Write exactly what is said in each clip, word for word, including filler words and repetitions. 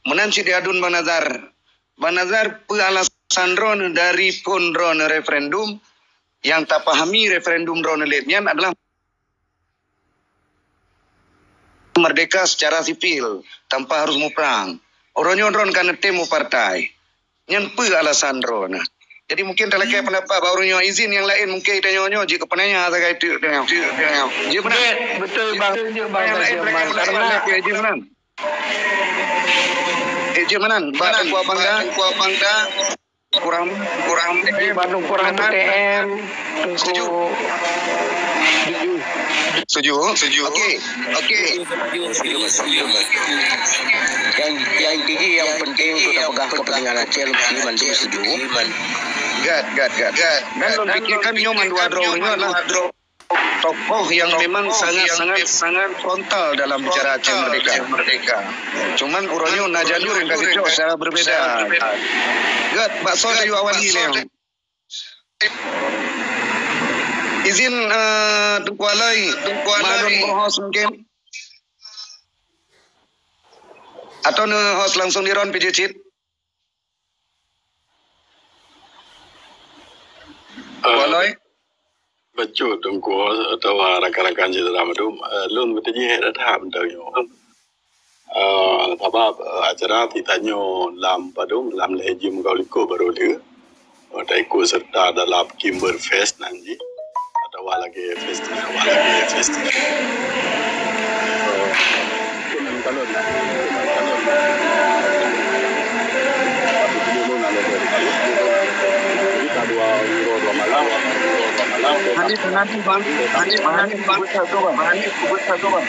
Meunan cit di adun Bang Nazar. Bang Nazar, peue alasan droeneuh dari phon droeneuh referendum, nyang tapahami referendum droeneuh lét nyan adalah merdeka secara sipil tanpa harus muprang. Uroe nyoe droeneuh ka neutem u partai. Nyan peue alasan droeneuh? Jadi mungkin talakée pendapat bak uroe nyoe, izin nyang laén mungkin tanyoe nyoe jeuet keu peunanya sagai teuk tanyoe. Jeuet meunan. Betul bang, jeuet bang. Nyang laén talakée pendapat lagée jeuet meunan. Eh, jeuet meunan. Bak Teungku Abang Da. Kurang, kurang. Bandung kurang T M. Setuju. Setuju. Setuju. Okey. Okey. Yang, yang inti jih, yang penting untuk tapeugah kepentingan Aceh, lôn pikir mandum setuju. Gét, gét, gét. Dan lôn pikir kan nyoe mandua droe nyoe adalah tokoh yang memang sangat, sangat, sangat frontal dalam bicara Aceh Merdeka. Cuman uroe nyoe na jalur nyang ka geucok secara berbeda. Gét, bak soe tayue awali lé. Izin, eh, Teungku Aloy, Teungku Aloy. Madon host mungkin. Atau neu host langsung di ron P J cit. Teungku Aloy. Bacut Teungku atawa rakan-rakan syedara mandum, eh, lôn beuteuji hék that mantong nyoe. Eh, sabab, eh, acara tanyoe lam padum, lam lhée jeuem dua likot baroe lheueh, eh, taikot serta dalam Kimber Fest nan jih, atawa lagée festival, lagée festival. Eh, Hanif, Hanif, Bang. Hanif, Hanif, Bang. Hanif, Bang.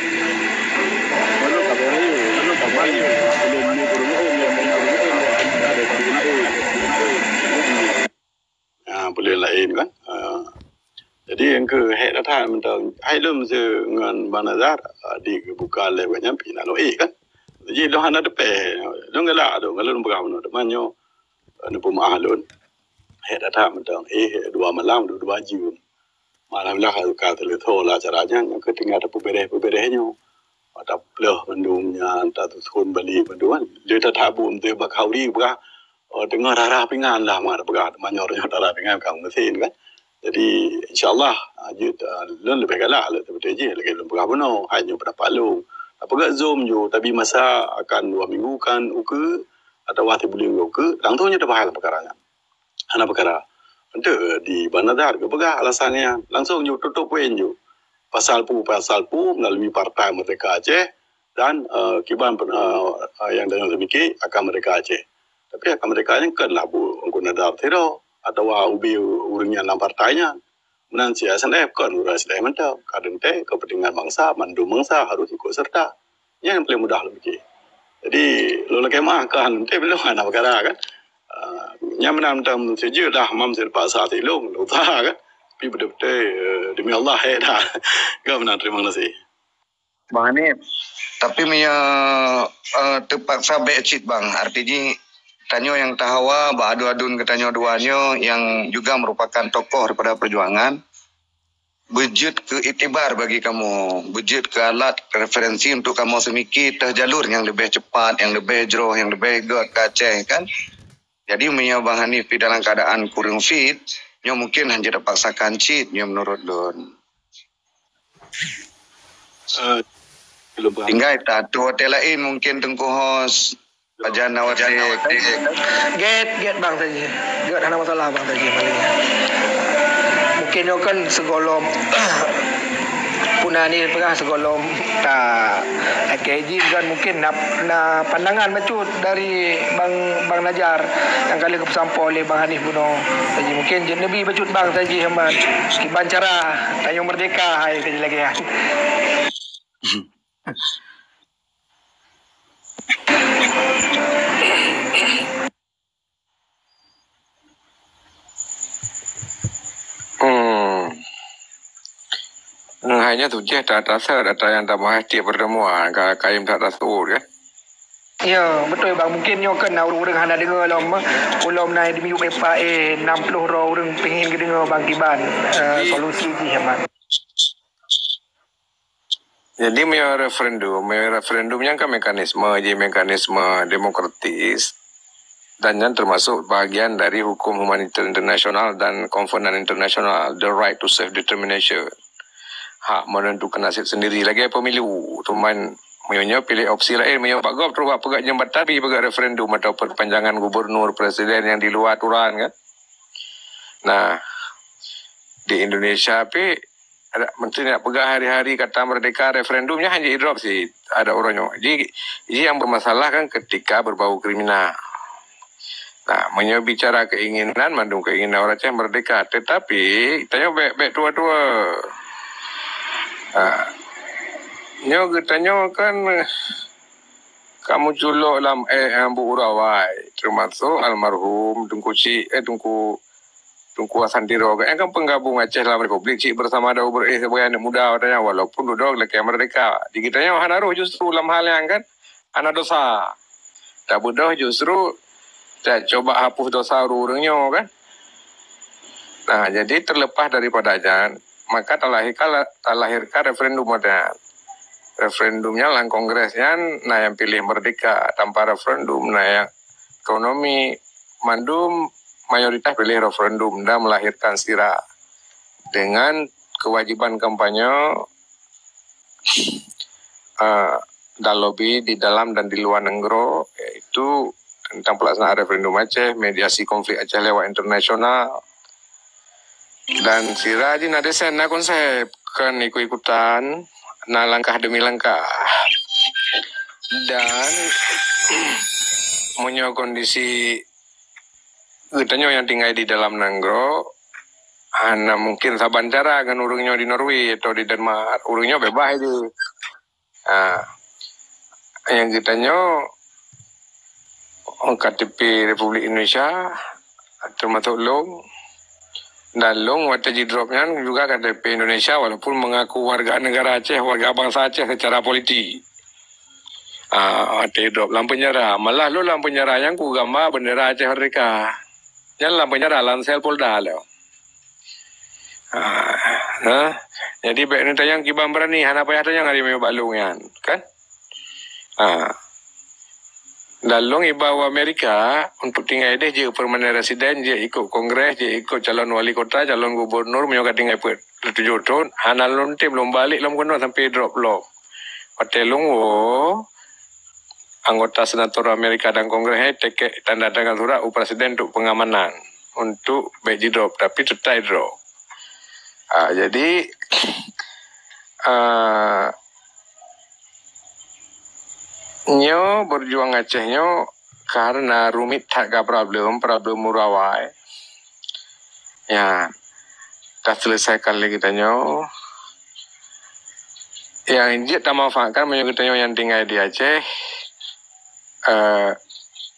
Ah, peuleueh laén kan. Ah. Jadi, nyang keu hék that mantong, hai lom se ngon Bang Nazar, ah, di geubuka lé gobnyan pih na lôn ék kan. Jadi, lôn hana teupée, lôn galak tu, ngon lôn peugah bunoe teuma nyoe, eh, neupeumaáh lôn. Hék that mantong, éh, dua malam, dua, dua jeuem. Alhamdulillah, ka, ka teuleutho lah acara nyan, nyang keu tinggai tapeubeureh-peubeureh nyoe. Tapeuleueh mandum nyan, tatuson balek mandum kan. Lé that buet teuh bak khauri peugah, oh, teungoh rhah-rhah pingan lah, mak peugah, teuma nyoe rhah-rhah pingan ka meusén kan. Jadi, insya Allah, ah, jeuet, ah, lôn leubeh galak lé teubeutôi jih lagée lôn peugah bunoe, hai nyoe pendapat lôn. Tapeugah zoom ju, tapi masa akan dua minggu kan ukeue, atawa sibuleuen ukeue, langsung nyoe tabahas peukara nyan. Hana peukara. Enteuk di Bang Nazar geupeugah alasan nyan. Langsung ju tutôp poin ju. Pasal peue, pasal peue meulalu Partai Merdeka Aceh dan, eh, kiban, eh, eh, nyang tanyoe seumiké akan merdeka Aceh. Tapi akan merdeka nyan kon lah buet Teungku Nazar sidroe atawa ubé ureuëng nyan lam partai nyan. Meunan cit S N F kon ureuëng S N F mantong. Kadang teuh kepentingan bangsa, mandum bangsa harus ikut serta. Nyan nyang paleng mudah lôn piké. Jadi, lôn lakée meuáh kan, teuh lôn hana peukara kan. Ah, nyan meunan mantong sijeuet dah mam sipaksa silông, lôn usaha kan. Tapi beutôi-beutôi, eh, demi Allah, hék dah. Ka meunan, terima kasih. Bang Hanif, tapi meunyoe, eh, teupaksa bék cit bang, arti jih tanyoe nyang tahawa bak adun-adun geutanyoe dua nyoe nyang juga merupakan tokoh daripada perjuangan, beujeuet keu iktibar bagi kamoe, beujeuet keu alat referensi untuk kamoe seumiki teuh jalur nyang leubeh cepat, nyang leubeh jroh, nyang leubeh gét keu Aceh kan. Jadi meunyoe Bang Hanif pih dalam keuadaan kureueng fit, nyoe mungkin hana jeuet paksakan cit nyoe meunurot lôn. Eh, belum paham. Tinggai ta-, tu hotel laén mungkin Teungku Hos. Pajan awak dek. Gét, gét bang saja. Gét hana masalah bang saja malam ni. Mungkin nyoe kan segolom puna ni peugah segolom ta, K J kan mungkin na, na pandangan bacut dari bang, bang Najar yang kali kepeusampoe oleh bang Hanif bunoe. Jadi mungkin je nebi bacut bang saja aman. Kiban cara tayong merdeka hai saja lagi ya. Hmm. Hmm, hanya tu je tak terasa data yang tak bahas tiap pertemuan ka kaim tak terasa kan. Ya, betul bang. Mungkin nyoe kan ureuëng hana dengar lom. Ulom na demi U P P A enam puluh orang ureuëng pengen kedengar bang kiban uh, solusi jih bang. Jadi meunyoe referendum, meunyoe referendum nyan kan mekanisme, jadi mekanisme demokratis dan nyan termasuk bahagian dari hukum humaniter internasional dan konvenan internasional, the right to self determination, hak menentukan nasib sendiri lagèe pemilu. Cuman meunyoe piléh opsi laén, meunyoe bak gob terus bak peugah jeumbatan, pi peugah referendum atau perpanjangan gubernur presiden yang di luar aturan kan. Nah, di Indonesia pi ada menteri nak peugah hari-hari kata merdeka, referendum nyan hana idrop sih ada orang nyoe. Jadi, jadi yang bermasalah kan ketika berbau kriminal. Nah, meunyoe bicara keinginan, mandum keinginan orang Aceh merdeka. Tetapi, tanyoe bèk, bèk tua-tua. Ha. Nyoe geutanyoe kan kamoe culok lam eh bu urawai, termasuk almarhum Tungku Chik, eh Tungku Tungku Hasan Tiro kan, kan penggabung Aceh dalam Republik Chik bersama Daud Beureueh sebagai aneuk muda watèe nyan, walaupun dudoe lakèe merdeka. Di geutanyoe hana roh justru lam hal nyan kan, hana dosa. Tabeudôh justru tacoba hapus dosa ureueng-ureueng nyoe kan. Nah, jadi terlepas daripada nyan, maka talahirkan, talahirkan referendum modern. Referendum nyan lam kongres nyan na nyang piléh merdeka tanpa referendum, na nyang otonomi, mandum mayoritas piléh referendum dan melahirkan sira dengan kewajiban kampanye eh, dan lobi di dalam dan di luar nanggroe, yaitu tentang pelaksanaan referendum Aceh, mediasi konflik Aceh lewat internasional, dan sira jih na desain, na konsep, kon ikut-ikutan, na langkah demi langkah. Dan meunyoe kondisi geutanyoe nyang tinggai di dalam nanggroe, hana mungkin saban cara ngon ureueng nyoe di Norway atau di Denmark. Ureueng nyoe bebas jih. Ha. Nyang geutanyoe K T P Republik Indonesia, termasuk lôn. Dan lôn watèe jidrop nyan juga K T P Indonesia walaupun mengaku warga negara Aceh, warga bangsa Aceh secara politik. Ah, watèe drop lam penjara. Malah lôn lam penjara nyan kugamba bendera Aceh Merdeka. Nyan lam penjara, lam sel Polda lôn. Ah, nah. Jadi bèk neutanyong kiban beurani, hana payah tanyong hari miyueb bak lôn nyan, kan? Ah. Dan lôn iba u Amerika untuk tinggai deh jeuet permanent resident, jeuet ikut kongres, jeuet ikut calon wali kota, calon gubernur, meunyoe ka tinggai peuet tujoh thon, hana lôn tem lôn balek lom keunoe sampai drop lom. Watèe lôn woe, anggota senator Amerika dan kongres nyan tikèk tanda tangan surat u presiden untuk pengamanan, untuk bèk jidrop, tapi teutap idrop. Ah, jadi, ah, nyoe berjuang Aceh nyoe karena rumit that ka problem, problem urawai. Ya, taselesaikan lé geutanyoe. Nyang jeuet tamanfaatkan meunyoe geutanyoe nyang tinggai di Aceh, eh,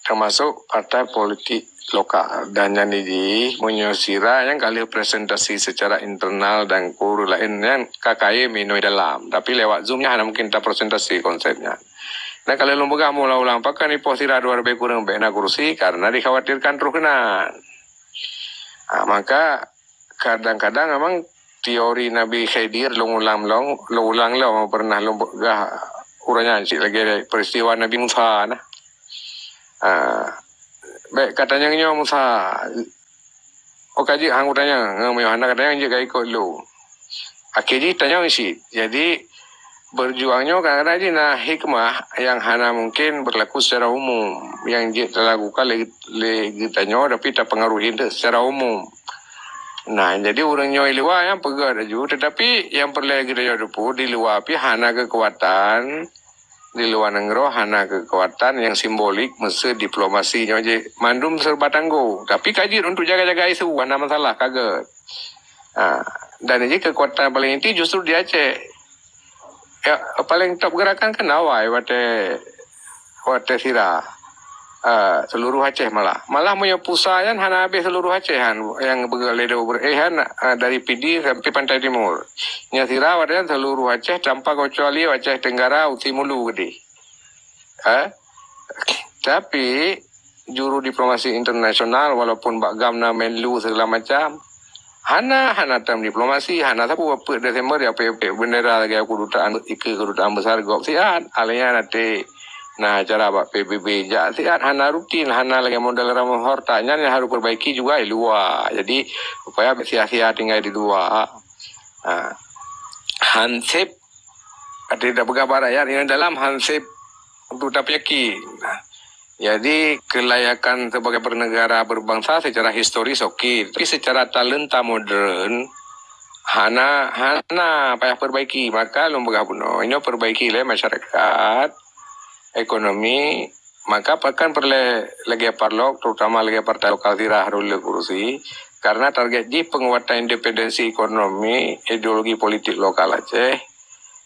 termasuk partai politik lokal. Dan nyan jih, meunyoe sira nyan ka lheueh presentasi secara internal dan kur laén nyan ka kayém inong dalam. Tapi lewat Zoom nyan hana mungkin tapresentasi konsep nyan. Dan ka lheueh lôn peugah meuulang-ulang, pakon ipoh sira dua leubeh kureueng bèk na kursi, karena dikhawatirkan troh keunan. Ha, maka kadang-kadang memang teori Nabi Khidir lôn ulang lom, lôn ulang lom pernah lôn peugah uroe nyan cit lagèe peristiwa Nabi Musa nah. Ah, bèk ka tanyong nyoe Musa. Oh, ka jeuet han kutanyong, ngon meunyoe hana ka tanyong jeuet ka ikot lôn. Akhé jih tanyong cit. Jadi, berjuang nyoe kadang-kadang jih na hikmah nyang hana mungkin berlaku secara umum, nyang jeuet talakukan lé, lé geutanyoe tapi tapengaruhi secara umum. Nah, jadi ureueng nyoe i luwa nyan peugah laju, tetapi nyang peureulèe geutanyoe teupeu di luwa pih hana keukuatan, di luwa nanggroe hana keukuatan nyang simbolik meuseu diplomasi nyoe jih mandum serba tanggong. Tapi ka jeuet untuk jaga-jaga isu, hana masalah, ka gèt. Ha, dan jih keukuatan paléng inti justru di Aceh. Ya, paléng top gerakan kan awai watèe, watèe sira. Ah, seluruh Aceh malah. Malah meunyoe pusat nyan hana habéh seluruh Aceh han, nyang beugét lé Daud Beureueh han, ah, dari Pidie sampai Pantai Timur. Nyang sira watèe nyan seluruh Aceh tanpa kecuali Aceh Tenggara, u Simulu keudéh. Ha? Tapi juru diplomasi internasional walaupun bak GAM na Menlu segala macam, Hana, hana tam diplomasi, hana sapeue. Peuet Desember ya peuet bendera lagèe kedutaan, ikeue kedutaan besar gob siat. Alèh nyan até na acara bak P B B jak siat, hana rutin, hana lagèe model Ramon Horta. Nyan nyang harus perbaiki juga di luwa. Jadi, supaya sia-sia tinggai di luwa. Ha. Hansip, até tapeugah bak rakyat nyang dalam hansip untuk tapeuyakin. Jadi, kelayakan sebagai bernegara berbangsa secara historis oke, tapi secara talenta modern hana, hana payah perbaiki. Maka lôn peugah bunoe, inoe perbaiki lé masyarakat, ekonomi, maka pakon peureulèe lagèe parlok, terutama lagèe partai lokal sira harôh le kurusi, karena target jih penguatan independensi ekonomi, ideologi politik lokal Aceh,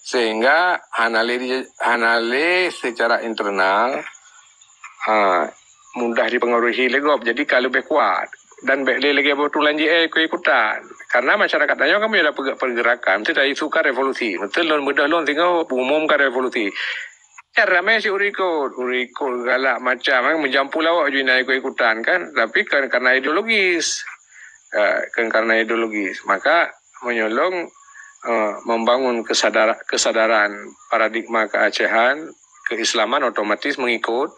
sehingga hana lé di-, hana lé secara internal, ha, mudah dipengaruhi lé gob. Jadi ka leubeh kuat dan bèk lé lagèe boh tulan J A ikut-ikutan. Karena masyarakat tanyoe kan meunyoe ada perge-, pergerakan, mesti ada isu kan revolusi. Mesti lôn beudôh lôn singoh umumkan revolusi. Kan ramè si ureueng ikot, ureueng ikot galak macam, kan, meujampu lawak ju na ikut-ikutan kan. Tapi kan karena ideologis. Eh, kan karena ideologis. Maka meunyoe lôn, eh, membangun kesadar-, kesadaran paradigma keacehan, keislaman otomatis mengikut,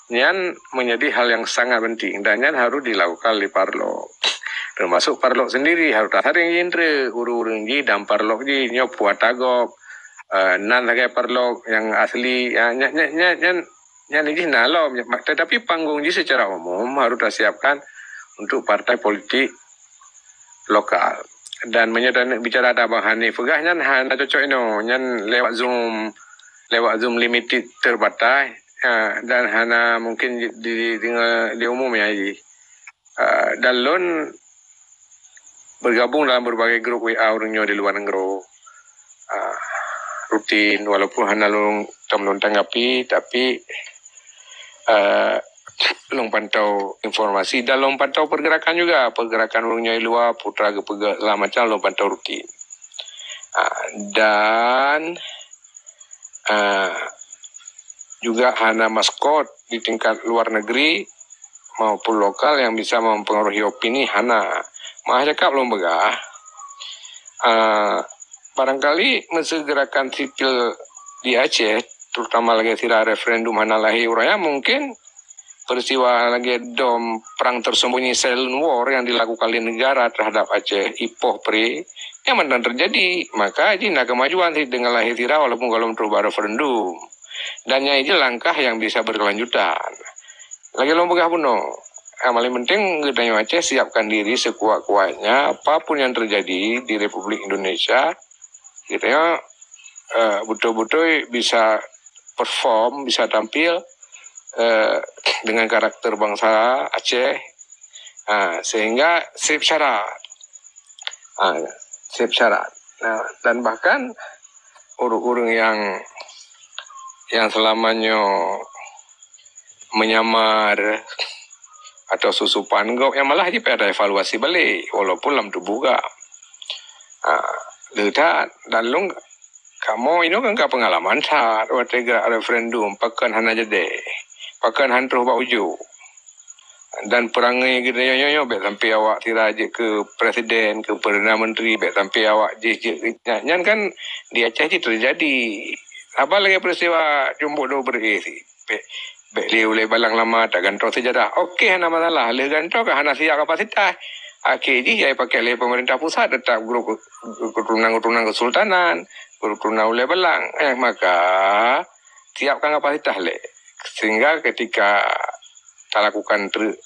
nyan menjadi hal yang sangat penting dan nyan harus dilakukan oleh parlok. Termasuk parlok sendiri harus tasaring indra ureueng-ureueng jih dan parlok jih nyoe puata gob, eh, nan sagai parlok nyang asli, ya, nyan, nyan, nyan, nyan, nyan jih na lom, tetapi panggung jih secara umum harus tasiapkan untuk partai politik lokal. Dan meunyoe taneuk bicara dak Bang Hanif peugah nyan hana cocok inoe, nyan lewat Zoom, lewat Zoom limited terbatas, ha, dan hana mungkin di, di, di, di umum ya jih. Ha, dan lôn bergabung dalam berbagai grup W A ureueng nyoe di luar nanggroe. Ha, rutin, walaupun hana lôn, tam lôn tanggapi, tapi, ha, lôn pantau informasi dan lôn pantau pergerakan juga. Pergerakan ureueng nyoe di luwa, Putra geupeugah, segala macam lôn pantau rutin. Ha, dan, ha, juga hana maskot di tingkat luar negeri maupun lokal yang bisa mempengaruhi opini, hana. Maah cakap lôn peugah, ha, barangkali meuseu gerakan sipil di Aceh, terutama lagèe sira referendum hana lahé uroe nyan, mungkin peristiwa lagèe dom perang tersembunyi, silent war, yang dilakukan oleh negara terhadap Aceh, ipoh pri, nyan mantong terjadi. Maka jih na kemajuan sih dengan lahé sira walaupun gohlom troh bak referendum. Dan nyan jih langkah yang bisa berkelanjutan. Lagèe lôn peugah bunoe, yang paling penting geutanyoe Aceh siapkan diri sekuat-kuatnya, apapun yang terjadi di Republik Indonesia, geutanyoe, eh, beutôi-beutôi bisa perform, bisa tampil, eh, dengan karakter bangsa Aceh, ha, sehingga sép syarat. Ha, sép syarat. Nah, dan bahkan ureueng-ureueng yang, yang selama nyoe menyamar atau susupan gob, yang malah jih payah evaluasi balik, walaupun lam tuboh gam. Ha, le that, dan lôn, kamoe inoe kan ka pengalaman that watèe gerak referendum, pakon hana jadi, pakon han troh bak ujong. Dan peurangee geutanyoe nyoe bèk sampai awak sira jeuet keu presiden, keu perdana menteri, bèk sampai awak jih jeuet keu nyan. Nyan kan di Aceh jih terjadi. Haba lagèe peristiwa Cumbok Dua Beureue sih. Bèk, bèk lé ulèe balang lama tagantoe seujarah. Oke, hana masalah. Lheueh gantoe ka hana siap kapasitas. Akhé jih jai pakèk lé pemerintah pusat, teutap grup keturunan-keturunan kesultanan, keturunan ulèe balang. Eh, maka siapkan kapasitas lé. Sehingga ketika talakukan treuk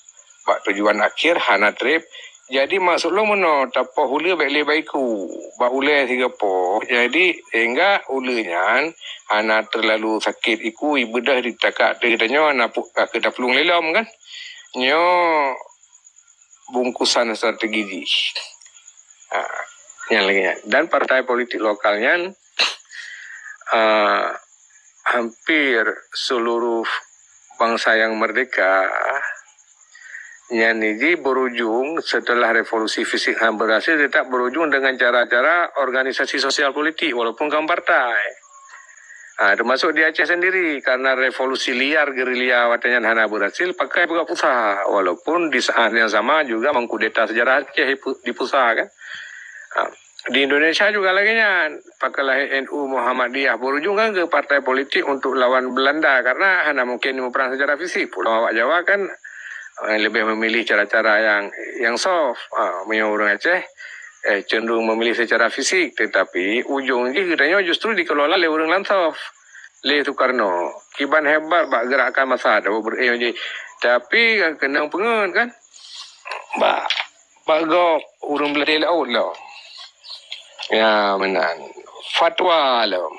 bak tujuan akhir hana trép. Jadi maksud lôn meunoe, tapoh uleue bèk lé bak iku, bak ulèe sigoe poh. Jadi sehingga uleue nyan hana terlalu sakét iku, ibeudôh ditakak teuh geutanyoe hana pu-, ka keu taplueng lé lom kan. Nyoe bungkusan strategi jih. Ha, nyan lagèe nyan. Dan partai politik lokal nyan, eh, hampir seluruh bangsa yang merdeka, nyan jih berujung setelah revolusi fisik han berhasil, tetap berujung dengan cara-cara organisasi sosial politik walaupun kon partai. Ha, termasuk di Aceh sendiri, karena revolusi liar gerilya watée nyan hana berhasil, pakai peugah pusat. Walaupun di saat yang sama juga mengkudeta sejarah Aceh dipu-, dipusa, kan. Ha. Di Indonesia juga lagée nyan, pakai lahé N U Muhammadiyah berujung kan ke partai politik untuk lawan Belanda, karena hana mungkin meuperang secara fisik. Pulo awak Jawa kan, eh, lebih memilih cara-cara yang, yang soft. Ha, meunyoe ureuëng Aceh, eh, cenderung memilih secara fisik, tetapi ujung jih geutanyoe justru dikelola lé ureuëng lam soft, lé Soekarno. Kiban hebat bak gerakan massa tu, ber-, eh, jih. Tapi kan keunong peungeut kan, bak, bak gob ureuëng beulatih laôt lom. Ya, meunan. Fatwa lom.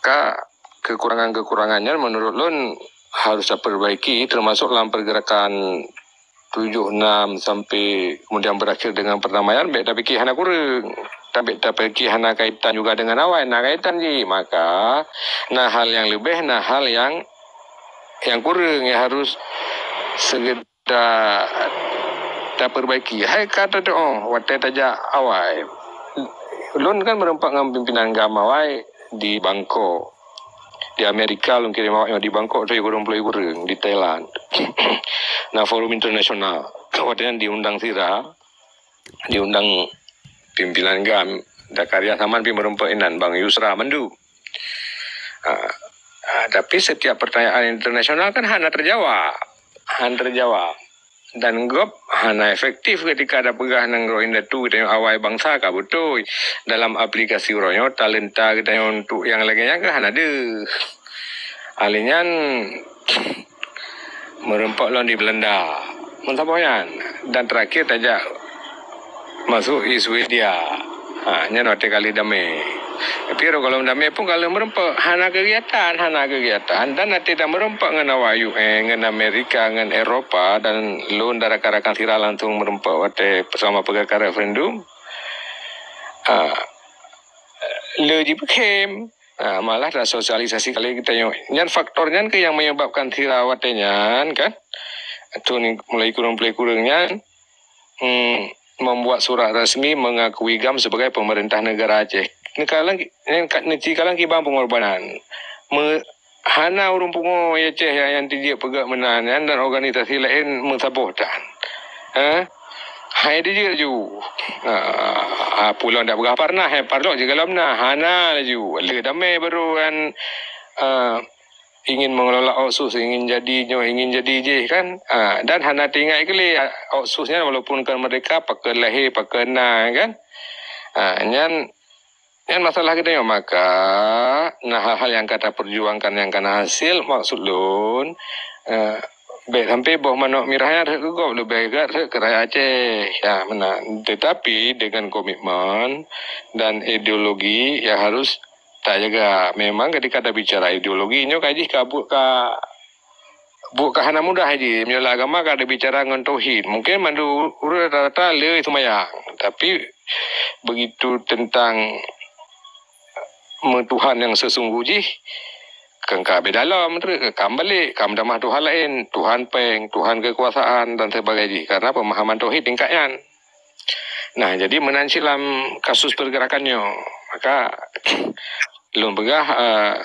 Ka kekurangan-kekurangan nyan menurut lôn harus taperbaiki, termasuk lam pergerakan tujuh enam sampai kemudian berakhir dengan perdamaian, bék tapike hana kureueng. Bék tapike hana kaitan juga dengan awai, na kaitan jih. Maka, na hal nyang leubeh, na hal nyang, nyang kureueng nyang harus segera ta-, taperbaiki. Hai ka teudoh watée tajak awai. Lôn kan meureumpok ngon pimpinan GAM awai di Bangkok. Di Amerika lôn kirém awak nyoe, di Bangkok tu kureueng ploh ureuëng, di Thailand. Na forum internasional. Watée nyan diundang sira, diundang pimpinan GAM, Zakaria Saman pih meureumpok inan, Bang Yusra mandum. Ha, ha, tapi setiap pertanyaan internasional kan hana terjawab. Hana terjawab. Dan gob hana efektif ketika ada peugah nanggroe indatu geutanyoe awai bansa ka beutôi. Dalam aplikasi uroe nyoe, talenta geutanyoe untuk nyang lagée nyan kan hana deuh. Alèh nyan, meureumpok lom di Belanda. Meusaboh nyan. Dan terakhir tajak masuk di Swedia. Ha, nyan watée ka lheueh damé. Tapi gohlom damé pun ka lheueh meureumpok. Hana keugiatan, hana keugiatan. Dan watée tameureumpok ngon awak U N, ngon Amerika, ngon Eropa, dan lôn dan rakan-rakan sira langsung meureumpok watée bersama peugah referendum. Ha, le jipeukhém. Ha, malah tasosialisasi kali geutanyoe. Nyan faktor nyan keuh nyang menyebabkan sira watée nyan kan. Thôn mulai kureueng ploh kureueng nyan, hmm, membuat surat resmi mengakui GAM sebagai pemerintah negara Aceh. Neukalang, neuci kalang kiban pengorbanan. Me-, hana ureuëng pungo Aceh nyang, nyang tijeuet peugah meunan nyan dan organisasi laén meusaboh tan. Ha? Hai dijeuet laju. Ha, ha, pulo ndak peugah parnah, hai parlok jih gohlom na. Hana laju. Le damé baru kan, ha, ingin mengelola otsus, ingin jadi nyoe, ingin jadi jih kan. Ha, dan hana teuingat keu lé, ha, otsus nyan walaupun kon merdeka, pakon lahé, pakon na kan. Ha, nyan, nyan masalah geutanyoe. Maka, na hal-hal nyang ka taperjuangkan nyang kana hasil, maksud lôn, eh, bék sampai boh manok mirah nyan rhot keu gob, leubeh gét rhot keu rakyat Aceh. Ya, meunan. Tetapi dengan komitmen dan ideologi yang harus tajaga. Memang ketika tabicara ideologi, nyoe ka jih ka buet ka, buet ka hana mudah jih. Meunyoe lam agama ka tabicara ngon tauhid. Mungkin mandum ureuëng rata-rata le seumayang. Tapi begitu tentang meutuhan nyang seusungguh jih, kan ka beda lom, ka meubalek, ka meutamah tuhan laén, tuhan péng, tuhan keukuasaan dan sebagainya jih. Karena pemahaman tauhid tingkat nyan. Nah, jadi meunan cit lam kasus pergerakan nyoe. Maka, lôn peugah, eh,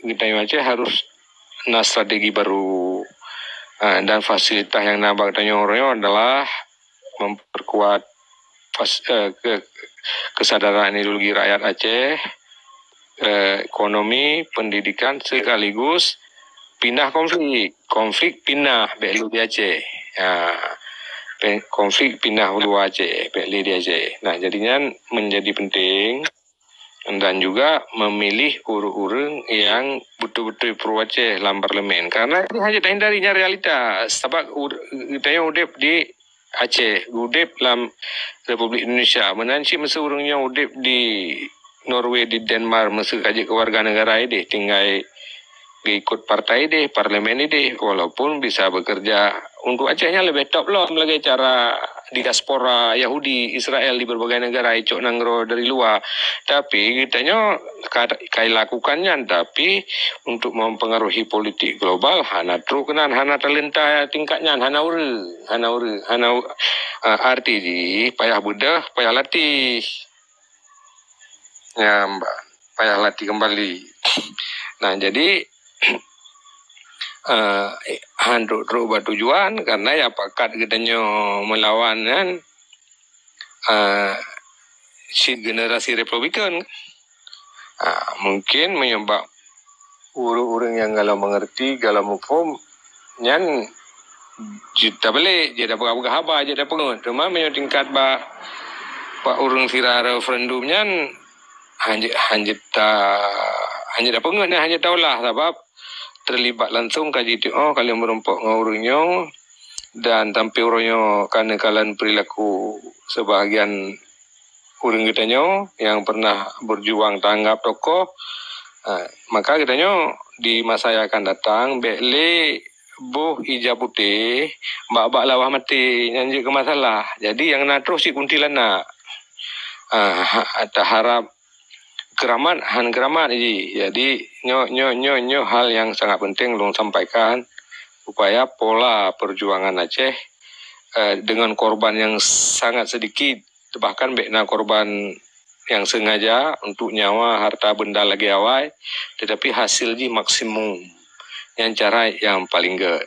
geutanyoe Aceh harus na strategi baru, eh, dan fasilitas nyang na bak geutanyoe uroe nyoe adalah memperkuat fas-, eh, ke-, kesadaran ideologi rakyat Aceh, eh, ekonomi, pendidikan, sekaligus pindah konflik. Konflik pindah, bék le di Aceh. Ya. Pe-, konflik pindah u luwa Aceh, bék le di Aceh. Nah, jadi nyan menjadi penting dan juga memilih ureuëng-ureuëng nyang beutôi-beutôi pro Aceh lam parlemen. Karena hana jeuet tahindari, nyan realita. Sabab ur-, geutanyoe udeb di Aceh, udeb lam Republik Indonesia. Meunan cit meuseu ureuëng nyoe udeb di Norway, di Denmark, meuseu ka jeuet keu warga negara ideh, tinggai geuikot partai ideh, parlemen ideh, walaupun bisa bekerja untuk Aceh nyan leubeh top lom lagée cara diaspora Yahudi Israel di berbagai negara icok nanggroe dari luwa. Tapi geutanyoe ka, ka lakukan nyan, tapi untuk mempengaruhi politik global hana trok keunan, hana talenta tingkat nyan, hana ureuëng, hana ureuëng, hana u-, ah, arti jih payah beudôh, payah latih. Nyan, Mbak. payah latih kembali. Nah, jadi, eh, han trok-trok bak tujuan, karena ya pakat geutanyoe melawan kan, eh, cit generasi Republikan. Ah, mungkin meunyoe bak ureuëng-ureuëng nyang galak mengerti, galak muphom, nyan jeuet tabalek, jeuet tapeugah-peugah haba, jeuet tapeungeut. Teuma meunyoe tingkat bak, bak ureuëng sira referendum nyan, hanjeuet, hanjeuet ta, hanjeuet tapeungeut nyan, hanjeuet taulah, sabab terlibat langsung ka jituoh ka lheueh meurumpok ngon ureuëng nyoe, dan sampai uroe nyoe ka neukalon perilaku sebahagian ureuëng geutanyoe nyang pernah berjuang tanggap tokoh. Ha, maka geutanyoe di masa yang akan datang, bék lé boh ija putéh bak-bak lawah maté nyang jeuet keu masalah. Jadi, nyang na troh cit kuntilanak. Ha, taharap keuramat, han keuramat ji. Jadi, nyoe, nyoe, nyoe, nyoe hal yang sangat penting lôn sampaikan, supaya pola perjuangan Aceh, eh, dengan korban yang sangat sedikit, bahkan bék na korban yang sengaja untuk nyawa, harta benda lagée awai, tetapi hasil jih maksimum. Nyan cara yang paling gét.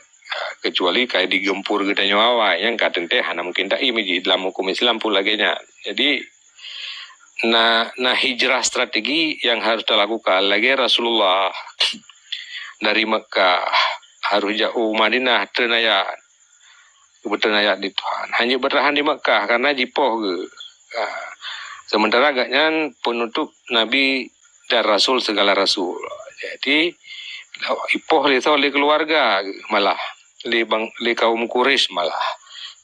Kecuali ka digempur geutanyoe awai, nyang ka teuntée hana mungkin daim ji dalam hukum Islam pun lagée nyan. Jadi, na, na hijrah strategi yang harus talakukan lagée Rasulullah dari Mekah harus jak u Madinah teunayat, beuteunayak di Tuhan. Hanya bertahan di Mekah karena jipoh geuh. Ha. Sementara gobnyan penutup Nabi dan Rasul segala Rasul. Jadi, ipoh lé soe, lé keluarga geuh malah, lé bang, lé kaum Quraisy malah.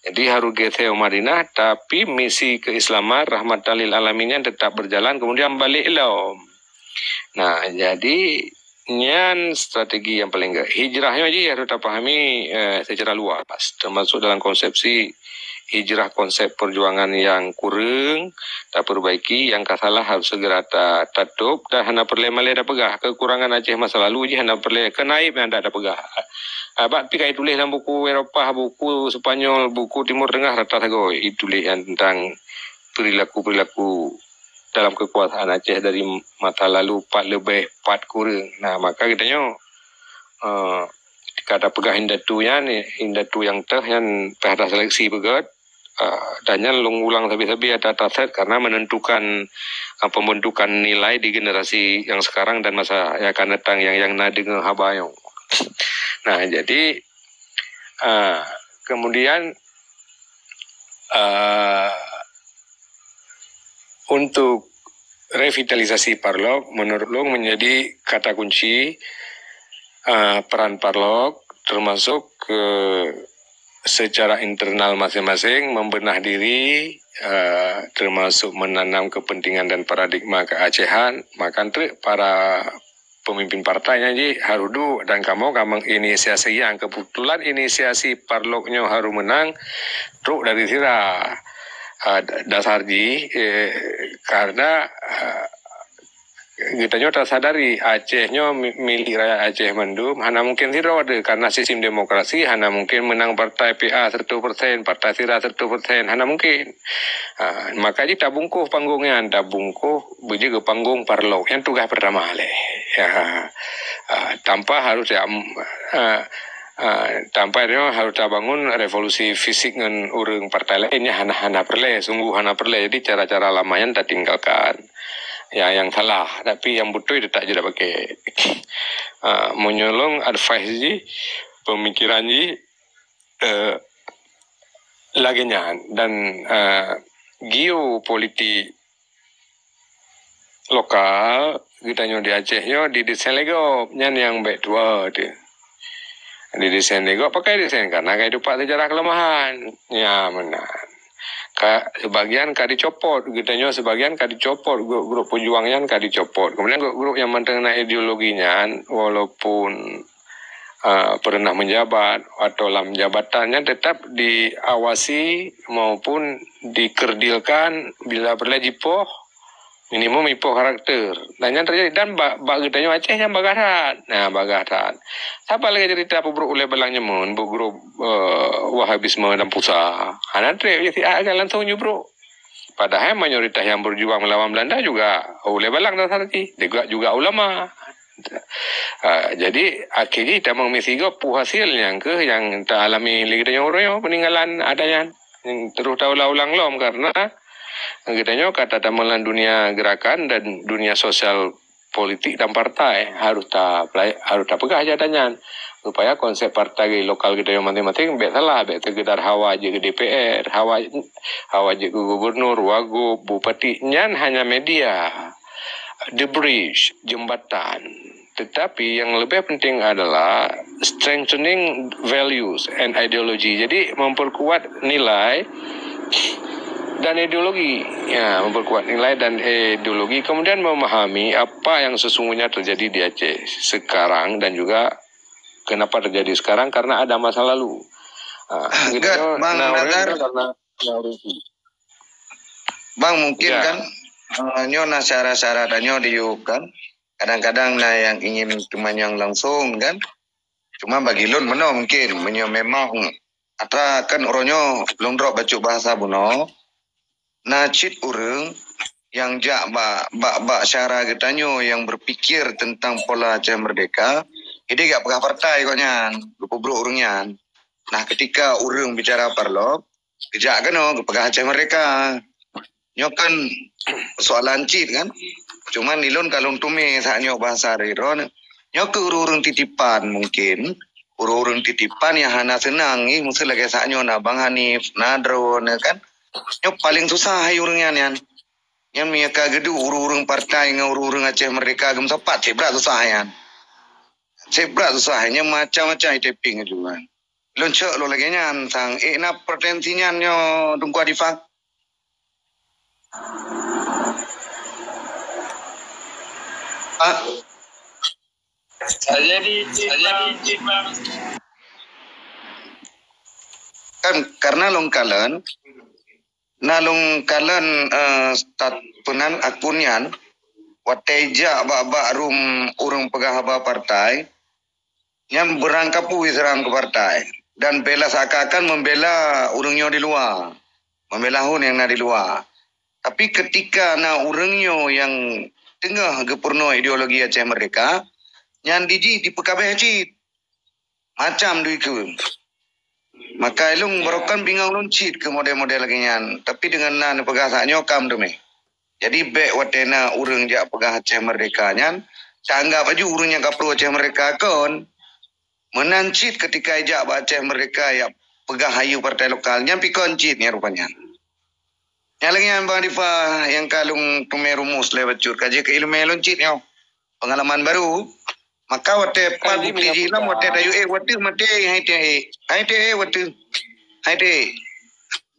Jadi, harus geusé u Madinah, tapi misi keislaman rahmatan lil alamin nyan tetap berjalan, kemudian balik lom. Nah, jadi nyan strategi yang paling gét. Hijrah nyoe jih harus tapahami, eh, secara luas, termasuk dalam konsepsi hijrah, konsep perjuangan yang kureueng taperbaiki, yang ka salah harus segera ta-, tatôb dan hana peureulée malée tapeugah. Kekurangan Aceh masa lalu jih hana peureulée, keunaib nyang handak tapeugah. Abak pih ka ituléh lam buku Eropah, buku Sepanyol, buku Timur Tengah rata sagoe ituléh nyan tentang perilaku-perilaku dalam kekuasaan Aceh dari masa lalu pat leubeh pat kureueng. Nah, maka geutanyoe, eh, ka tapeugah indatu nyan, indatu nyang teuh nyan teuh taseleksi beugét, eh, dan nyan lôn ulang sabe-sabe ata tasét karena menentukan, eh, pembentukan nilai di generasi yang sekarang dan masa yang akan datang yang, yang na deungoe haba nyoe. Nah, jadi, eh, kemudian, eh, untuk revitalisasi parlok, menurut lôn menjadi kata kunci, eh, peran parlok, termasuk, eh, secara internal masing-masing membenah diri, eh, termasuk menanam kepentingan dan paradigma keacehan, maka treuk para pemimpin partai nyan jih harus duek dan kamoe ka menginisiasi, nyang kebetulan inisiasi parlok nyoe harus menang trok dari sira. Ah, dasar jih, eh, karena, ah, geutanyoe tasadari Aceh nyoe mi-, milik rakyat Aceh mandum, hana mungkin sidroe deh, karena sistem demokrasi hana mungkin menang partai P A seratus persen, partai sira seratus persen, hana mungkin. Ha, maka jih tabungkôh panggong nyan, tabungkôh beujeuet keu panggong parlok. Nyan tugaih pertama lé. Ya. Ha, tanpa harus ya, em, ha, ha, tanpa nyoe harus tabangun revolusi fisik ngon ureuëng partai laén, nyan hana, hana peureulée, sungguh hana peureulée. Jadi cara-cara lama nyan tatinggalkan. Ya, yang salah, tapi yang beutôi teutap jeuet pakai. Ha, meunyoe lôn advice jih, pemikiran jih, eh, lagée nyan dan, eh, geopolitik lokal geutanyoe di Aceh nyoe didesain lé gob, nyan nyang bék tuwoe teuh. Didesain lé gob, pakai desain karena ka dipat sejarah kelemahan. Ya, meunan. Ka, sebagian ka dicopot, geutanyoe sebagian ka dicopot, grup-grup pejuang nyan ka dicopot. Kemudian grup-grup nyang mantong na ideologi nyan, walaupun, ah, pernah menjabat atau lam jabatan nyan tetap diawasi maupun dikerdilkan bila peureulée jipoh, minimum ipoh karakter. Dan nyan terjadi dan bak, bak geutanyoe Aceh nyan bagah that. Nah, bagah that. Saba lagée cerita peubrok ulée Balang Nyeumon, bu grup, eh, Wahabisme dan Pusa. Hana treb je siat kan langsung nyubrok. Padahai mayoritas nyang berjuang melawan Belanda juga ulée balang dan sarti, juga, juga ulama. Ah, jadi, akhé jih tamong misi gob peue hasil nyang keuh nyang taalami lé geutanyoe uroe nyoe, peninggalan adat nyan. Nyang terus taulang-ulang lom karena geutanyoe ka tatamong lam dunia gerakan dan dunia sosial politik dan partai harus ta-, harus tapeugah aja adat nyan. Supaya konsep partai lokal geutanyoe maséng-maséng bék salah, bék sekedar hawa jeuet keu D P R, hawa, hawa jeuet keu gubernur, wagub, bupati. Nyan hanya media, the bridge, jembatan. Tetapi yang lebih penting adalah strengthening values and ideology. Jadi memperkuat nilai dan ideologi. Ya, memperkuat nilai dan ideologi. Kemudian memahami apa yang sesungguhnya terjadi di Aceh sekarang dan juga kenapa terjadi sekarang, karena ada masa lalu. Ah, Gét, Bang Nazar. Karena Bang, mungkin kan, eh, nyoe na syarat-syarat nyoe diyueb kan. Kadang-kadang na nyang ingin teumanyong langsung kan. Cuma bagi lôn meunoe mungkin, meunyoe memang atra kan uroe nyoe lôn droe bacut bahasa bunoe, na cit ureuëng nyang jak bak, bak, bak syara geutanyoe nyang berpikir tentang pola Aceh Merdeka, jadi jak peugah partai kok nyan, geupeubrok ureuëng nyan. Nah, ketika ureuëng bicara parlok, geujak keunoe geupeugah Aceh Merdeka. Nyoe kan persoalan cit kan. Cuman ilôn ka lôn teumé saat nyoe bahasa ridho. Nyoe keu ureuëng-ureuëng titipan mungkin. Ureuëng-ureuëng titipan nyang hana seunang ih, meusti lagée saat nyoe na Bang Hanif, na droeneuh kan. Nyoe paling susah hai ureuëng nyan nyan. Nyan meunyoe ka geuduek ureuëng-ureuëng partai ngon ureuëng-ureuëng Aceh Merdeka geumeusapat, cit brat susah nyan. Cit brat susah nyan, macam-macam i taping laju kan. Lôn cok lôn lagée nyan sang. Eh, na pretensi nyan nyoe Teungku Adifah? Ah. Jadi, jadi, kan karena lôn kalon, na lôn kalon, eh, stat-, peunan akun nyan, watée jak bak-bak rum ureuëng peugah haba partai, nyan beurangkapeue seurang keu partai dan bela seakan-akan membela ureuëng nyoe di luwa, membela hon nyang na di luwa. Tapi ketika na ureuëng nyoe nyang teungoh geupeurunoe ideologi Aceh Merdeka, nyan dijih dipeukabeh cit. Macam dui keu. Maka ilung barokan bingong lôn cit keu model-model lagée nyan. Tapi deungon na neupeugah saat nyoe kam teumé. Jadi bék watée na ureuëng jak peugah Aceh Merdeka nyan, taanggab laju ureuëng nyang ka peureuloh Aceh Merdeka kon. Meunan cit keutika ijak bak Aceh Merdeka jak peugah hayeue partai lokal nyan pi kon cit nyan rupanya. Nyan lagée nyan Bang Difa nyang ka lôn teumé rumus lé bacut ka jeuet keu ileumé lôn cit nyoe. Pengalaman baru. Maka watée pat bukti jih lom watée tayue ék wateuh maté hai teuh ék. Hai teuh ék wateuh. Hai teuh ék.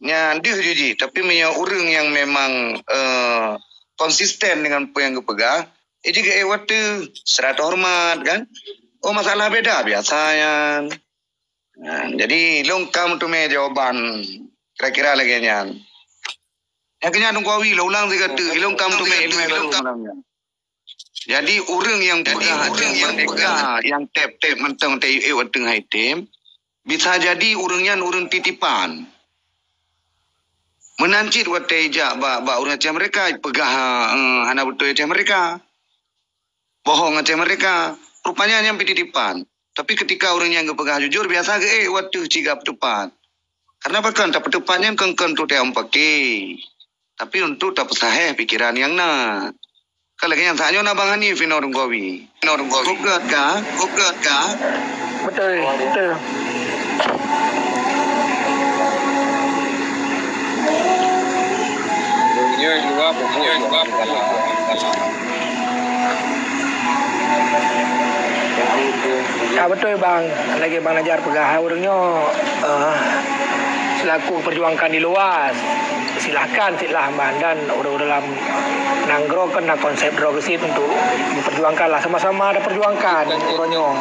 Nyan deuh ju jih, tapi meunyoe ureuëng nyang memang, eh, konsisten dengan peue nyang geupeugah, eh, jih geuék wateuh, seurah teuhoreumat kan. Oh, masalah beda biasa nyan. Nah, jadi lôn ka meuteumé jawaban kira-kira lagée nyan. Nyang keu nyan Teungku Awi, lôn ulang sigoe teuk, lôn ka meuteumé ileumé baru malam nyan. Jadi ureuëng nyang peugah Aceh Merdeka nyang tép-tép mantong tayue ék wateuh hai tém, bisa jadi ureuëng nyan ureuëng titipan. Meunan cit watée ijak bak, bak ureuëng Aceh Merdeka, peugah, eh, hana beutôi Aceh Merdeka. Bohong Aceh Merdeka. Rupanya nyan pi titipan. Tapi keutika ureuëng nyan geupeugah jujur, biasa geuék wateuh cit geupeuteupat. Karena pakon tapeuteupat nyan kon-kon teuh tayue paké. Tapi untuk tapeusahéh pikeran nyang na. Ka lagée nyan saat nyoe na Bang Hanif inoe Teungku Awi. Inoe Teungku Awi. Kok gét ka? Kok gét ka? Beutôi, beutôi. Dunia juga buku juga. Ya, beutôi, Bang. Lagée Bang Najar peugah, ureuëng nyoe, eh, selaku perjuangkan di luwa, silahkan cit lah, Bang. Dan ureuëng-ureuëng lam nanggroe kan na konsep droe geusit untuk memperjuangkan lah. Sama-sama ada perjuangkan uroe nyoe.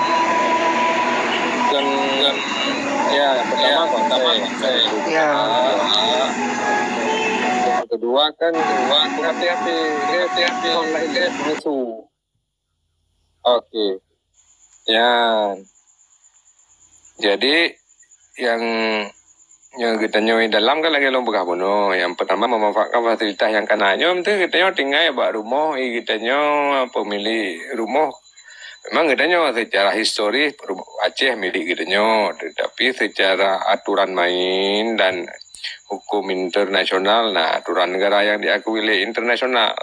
Dan, ya, yang pertama konsep. Ya. Yang kedua kan, hati-hati, hati-hati, musuh. Oke. Nyan. Jadi, nyang Nyoe geutanyoe dalam kan lagèe lôn peugah bunoe. Yang pertama, memanfaatkan fasilitas yang kana. Nyoe meusti geutanyoe tinggai bak rumoh, i geutanyoe pemilik rumoh. Memang geutanyoe secara historis Aceh milik geutanyoe, tetapi secara aturan main dan hukum internasional, nah, aturan negara yang diakui oleh internasional.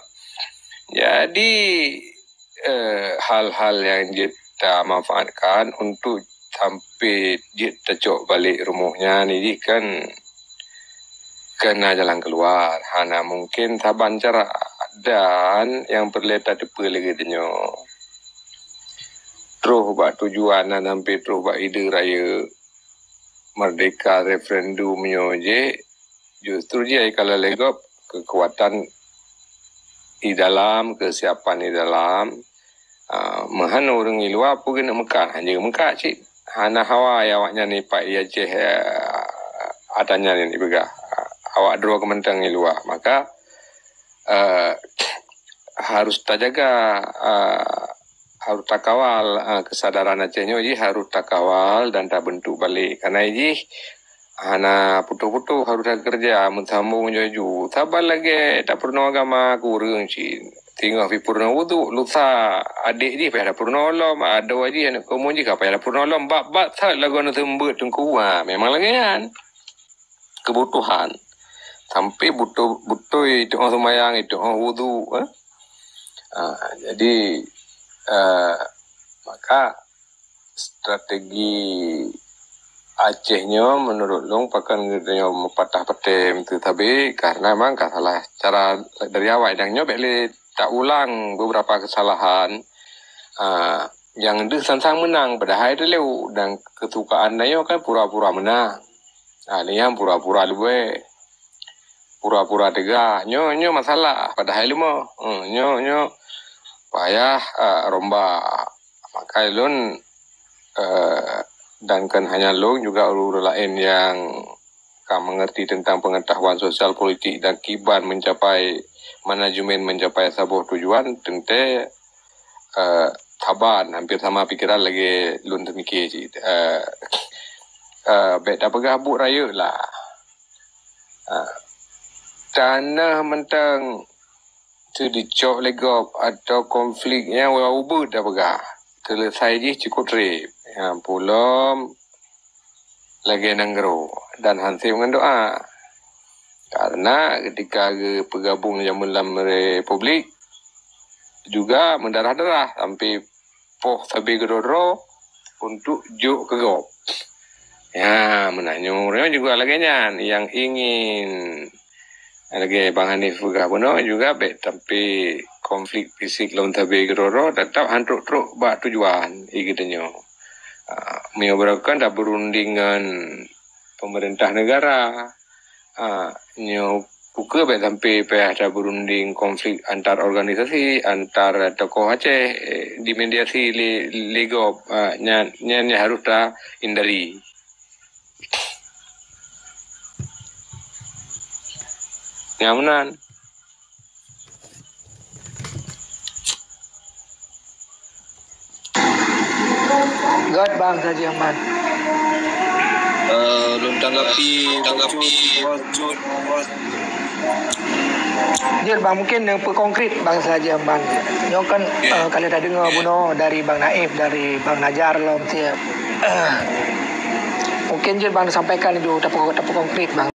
Jadi, eh, hal-hal yang jeuet tamanfaatkan untuk sampai jeuet tacok balek rumoh nyan, jih kan kana jalan keluar, hana mungkin saban cara. Dan yang peureulèe tateupeue lagèe nyoe, troh bak tujuan dan sampai troh bak ide rayeuk merdeka referendum nyoe jih, justru jih ai ka lagèe gob kekuatan di dalam, kesiapan di dalam. Ah, meuhan ureueng di luwa peue geuneuk meukat, hana meukat cit. Hana hawa ya awaknyan ipat i Aceh, ah, ata nyan nyang ipeugah. Ah, awak droe keuh mantong di luwa. Maka, eh, harus tajaga, eh, harus takawal, eh, kesadaran Aceh nyoe jih harus takawal dan tabentuk balek. Karena jih hana putôh-putôh harus takeureuja, meusambông laju. Saban lagèe tapeurunoe agama keu ureueng cit. Singoh pih peurunoe wudhu, lusa adék jih payah tapeurunoe lom, adoe jih aneuk kamoe jih ka payah tapeurunoe lom. Bab-bab that lagoe na seumeubeuet teungku, ha, memang lagèe nyan. Kebutuhan. Sampai butôi, butôi itu'oh seumayang, itu'oh wudhu, eh. Ah, jadi, eh, maka strategi Aceh nyoe menurut lôn pakon geutanyoe meupatah patéh meuteutabi, karena memang ka salah cara dari awai. Dan nyoe bèk lé taulang beberapa kesalahan, ah, nyang deuh sang-sang meunang padahai teuleue, dan kesukaan tanyoe kan pura-pura meunang. Ah, nyan pura-pura leubeh. Pura-pura teuga. Nyoe, nyoe masalah padahai leumoh. Hmm, nyoe, nyoe payah, ah, rombak. Maka lôn, eh, dan kan hanya lôn, juga ureueng-ureueng laén nyang ka mengerti tentang pengetahuan sosial politik dan kiban mencapai, manajemen mencapai saboh tujuan, teuntèe, eh, saban, hampir sama pikiran lagèe lôn teumikir cit. Eh, eh, bèk tapeugah buet rayeuk lah. Eh, tanoh mantong teuh dicok lé gob atau konflik nyan ubit tapeugah. Selesai jih cukôp trép. Nyan pulom lagèe nanggroe dan hansép ngon doa. Karena ketika geupeugabong jameun lam republik, juga meudarah-darah sampai poh sabe keudroe-droe untuk jok keu gob. Ya, meunan nyoe juga lagèe nyan, nyang ingin lagèe Bang Hanif peugah bunoe juga bèk sampai konflik fisik lom sabe keudroe-droe, tetap han trok-trok bak tujuan i geutanyoe. Ah, meunyoe beureukan tabeurunding ngon pemerintah negara, ah, nyoe peu kheueh bèk sampai payah tabeurunding konflik antar organisasi, antar tokoh Aceh, eh, dimediasi lé, lé gob, ah, nyan, nyan, nyan harus tahindari. Nyan meunan. Göt bang saja man. Eh, lôn tanggapi, tanggapi. Jeuet bang, mungkin neupeukongkrit bang saja bang. Nyoe kan, eh, ka lheueh tadeungoe bunoe dari Bang Naif, dari Bang Najar lom siat. Eh, mungkin jeuet bang sampaikan laju tapeu-, tapeukongkrit bang.